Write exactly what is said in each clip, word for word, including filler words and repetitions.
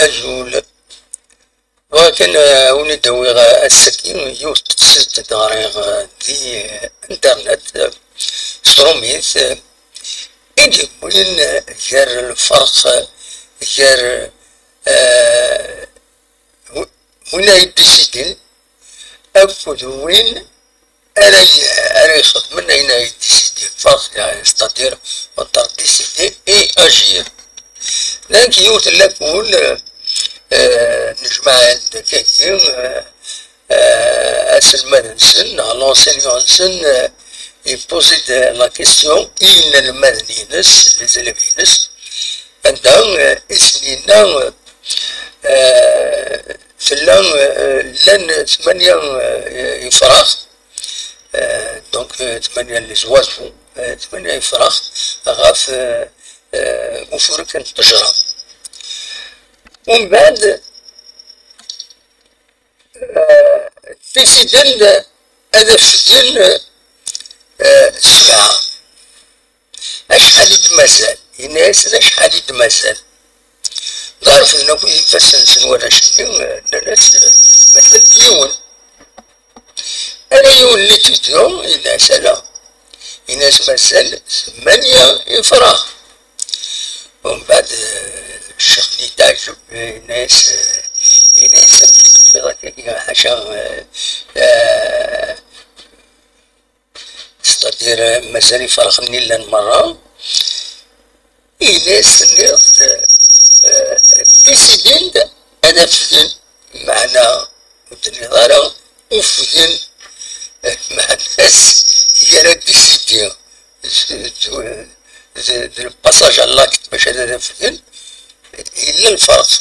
Azul. Bɣiɣ kan, eh, ad wen-id-awiɣ, eh, ass-agi yiwet n teqsiṭ i d-ɣriɣ, eh, di, eh, internet, eh, s trumit, eh, i d-yewwin, eh, gar lferq, eh, gar, eh, wi-, win ay d-isidin akked win ara y-, ara ixedmen ayen ay d-isidin. Lferq, c'est-à-dire entre décider et agir. Nekk yiwet n lakul, eh, nejmeɛ-d akkagi, eh, eh, aselmad-nsen, neɣ l'enseignant-nsen, eh, yeppozi-d la question i yinelmaden-ines, les élèves-ines, anda, eh, i sen-yenna, eh, tella, eh, llan tmanya, eh, ifrax, eh, donc, eh, tmanya les oiseaux, eh, tmanya ifrax ɣef, eh, eh, ufurek n ttejra. Umbeɛd, eh, déciden-d ad afgen, eh, sebɛa. Acḥal i d-mazal? Yenna-yasen: "Acḥal i d-mazal?" Ḍerfen akk ifassen-nsen warrac-nni, eh, nnan-as, eh, "Mazal yiwen." Ala yiwen n l'étudiant, yenna-as: "Ala." Yenna-as: "Mazal tmanya ifrax." Umbeɛd, eh, ccix-nni yetɛejjeb, eh, yenna-as, eh, yenna-as: "Amek i tufiḍ akka, ḥaca, eh, eh, c'est-à-dire, eh, mazal ifrax-nni llan merra?" Yenna-as: "Tenniḍ-d, eh, eh, déciden-d ad afgen." Meɛna ur d-tenniḍ ara ufgen, meɛna-s yerra décider d, d, d, d le passage à l'acte bac ad afgen, yella lferq.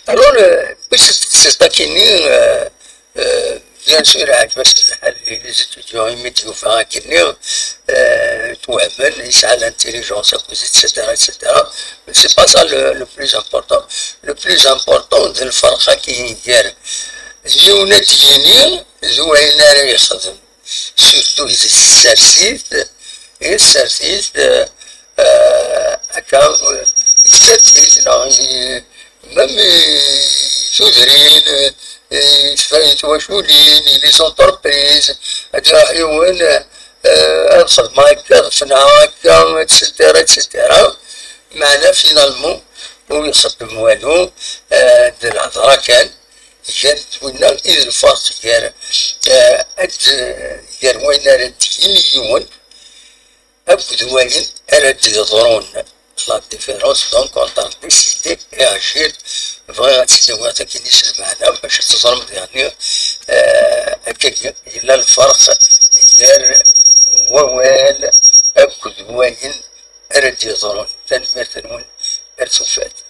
Alors, euh, bac ad teqsiḍ akkenni, euh, euh, bien sûr, ɛejb-as lḥal i les étudiants imi d-yufa akkenni, euh, twehhmen, yesɛa l'intelligence, et cetera, et cetera. C'est pas ça le, le plus important. Le plus important, d lferq-agi gar d yiwen ad d-yini, d wayen ara yexdem. Surtout di tsertit, i tsertit, eh, eh, akka, eh, i tsertit, neɣ i, même i tudrin, eh, i tfa-, i twaculin, i les entreprises, ad iruḥ yiwen, eh, ad xedmeɣ akka, ad fenɛeɣ akka, et cetera, et cetera. Meɛna, finalement, ur ixeddem walu, eh, d lhedra kan. Gar winna i d lferq gar, eh, ad, gar wayen ara d-yini yiwen akked wayen ara d-yeḍrun. La différence donc entre décider et agir. Bɣiɣ ad tt-id-awiɣ akkenni s lmeɛna bac ad teẓrem, yeɛni, eh, akkagi yella lferq gar wawal akked wayen ara d-yeḍrun. Tanemmirt-nwen, ar tufat.